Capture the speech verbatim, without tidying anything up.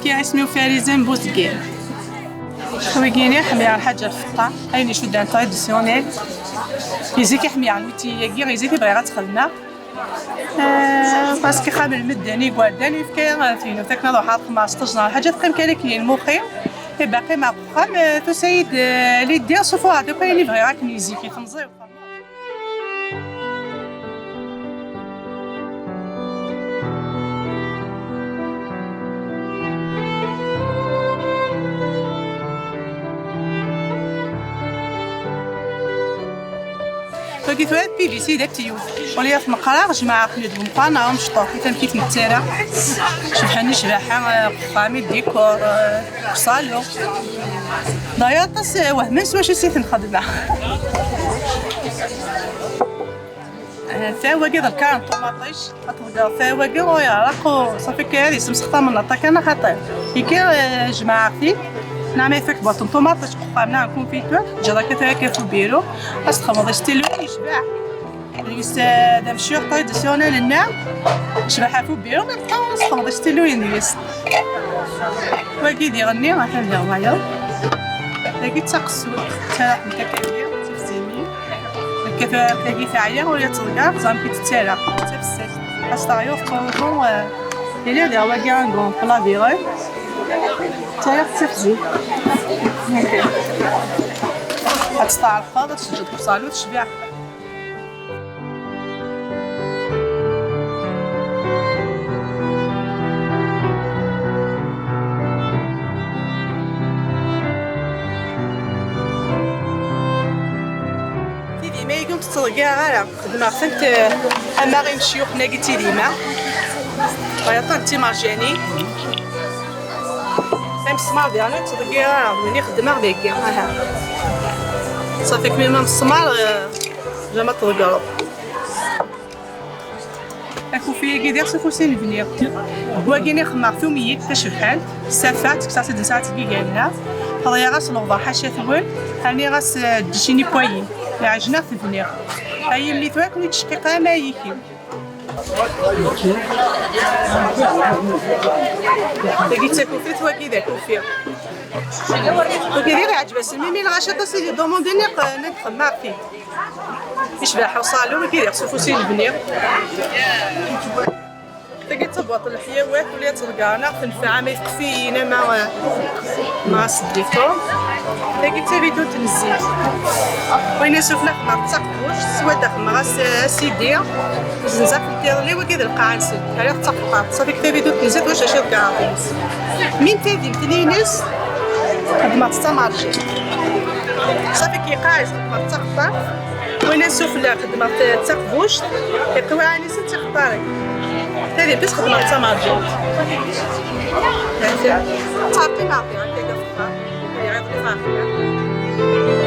Kra isem-iw Farizen Bouzguir. Wigini ḥemmleɣ lḥaǧa lfeṭṭa, ayen icudden traditionnel. Izik i ḥemmleɣ lwiti-agi, izik i bɣiɣ ad tt-xedmeɣ. Eh, parce que xamen medden igerdan yefka, eh, tiynuft akken ad ruḥeɣ ad xedmeɣ sṭaj neɣ lḥaǧa teqqim kan akken i lmuxi. Ibaqi meɣ uxxam, eh, tusa-yi-d, eh, l'idée, sufuɣeɣ-d akk ayen i bɣiɣ akken i zik i temẓi. Tagi tura d P V C d aktiyuf. Wali ad t-neqqar, jemɛeɣ-ten-id deg umeqqar neɣ amecṭuḥ, i tameddit nettara. Cebḥen ccbaḥa, eh, deg uxxam, i dikor, eh, deg uṣalu. D'ailleurs, aṭas, eh, wehmen s wacu s i ten-xedmeɣ. Eh, ta wagi d lkar n ṭumaṭic. Ad tḍeggreḍ ta wagi ur yeɛraq, u ṣafi kan ad yessemsex tamnaḍt kan axaṭer. Ikker, eh, jemɛeɣ-t-id. Neɣ ma ifak baṭ n ṭumaṭic deg uxxam neɣ n confiture, teǧǧiḍ akka tura akka f ubiru. Ad s-txedmeḍ istiluyen yecbeḥ. Deg-s, eh, d amcir traditionnel-nneɣ. Tecbeḥ ɣef ubiru, ma tebɣa ad s-txedmeḍ istiluyen deg-s. Wagi d iɣenni, atan diɣ wayeḍ. Dagi d taqessult, ttaraɣ-tent akka-agi, d tifzimin. Akka ta-, tagi teɛya, ur yettḍeggar, teẓram kif tettara, d tafessast. As teɛyuḍ ttruẓu, eh, yella diɣ wagi un grand plat viré. Ttaraɣ d tafzut. Ad testeɛrfeḍ, ad teǧǧeḍ deg uṣalu, tecbiɛ. Tidima-agi ur tt-ttḍeggireɣ ara. Xedmeɣ-tent, eh, ama i imecyuxen-agi d tidima. Wayeḍ-a d timerjanin. Amesmar diɣen ur ttḍeggireɣ ara, d win i xeddmeɣ dagi. Aha. Ṣafi kmini amesmar, eh, zama tḍeggreḍ. Akufi-agi diɣ s ufus i n-bniɣ. Wagini xedmeɣ tumyit tacebḥant, safa, ttekkseɣ-tt-id nesɛa-tt deg iger-nneɣ. Ɣriɣ-as lewḍer ḥaca-twen, rniɣ-as, eh, ddec-ini n wayi. Iɛjel-aɣ-t bniɣ. Ay yelli tura ken-ur yettceqqiq ara ma yiki. Tagi d takufit, wagi d akufi. Wagi diɣ iɛǧeb-asen, mimi lɣaci aṭas i d-idumundin, iq-, nekk xemmeɣ-t-id. Icbeḥ uṣalu, wagi diɣ s ufus i lebni. Tagi d tabwaṭ n leḥyawat, ula ad tḍegger neɣ tenfeɛ ama i teqfiyin ama, eh, ma s ddiku. Tagi d tabidunt n zzit. Wayen asufella xedmeɣ d taqbuct, s wadda xedmeɣ as-, asidi. Zenzaɣ n tiḍelli, wagi d lqaɛa-nsen. Rriɣ d taqeṭṭart. Ṣafi ktabi dut nzid, wac acu ḍegreɣ deg-s. Min tadimt-nni-ines, xedmeɣ-tt d tamarjant. Ṣafi ki iqaɛez, xedmeɣ-tt d taqeṭṭart. Wayen sufella, xedmeɣ-tt d taqbuct. Iqiwaɛen-is d tiqeṭṭarin. Tadimt-is xedmeɣ-tt d tamarjant. Ttɛeqqimeɣ diɣ akka deg uxxam. Iɛiḍ-iyi ɣer xedmeɣ.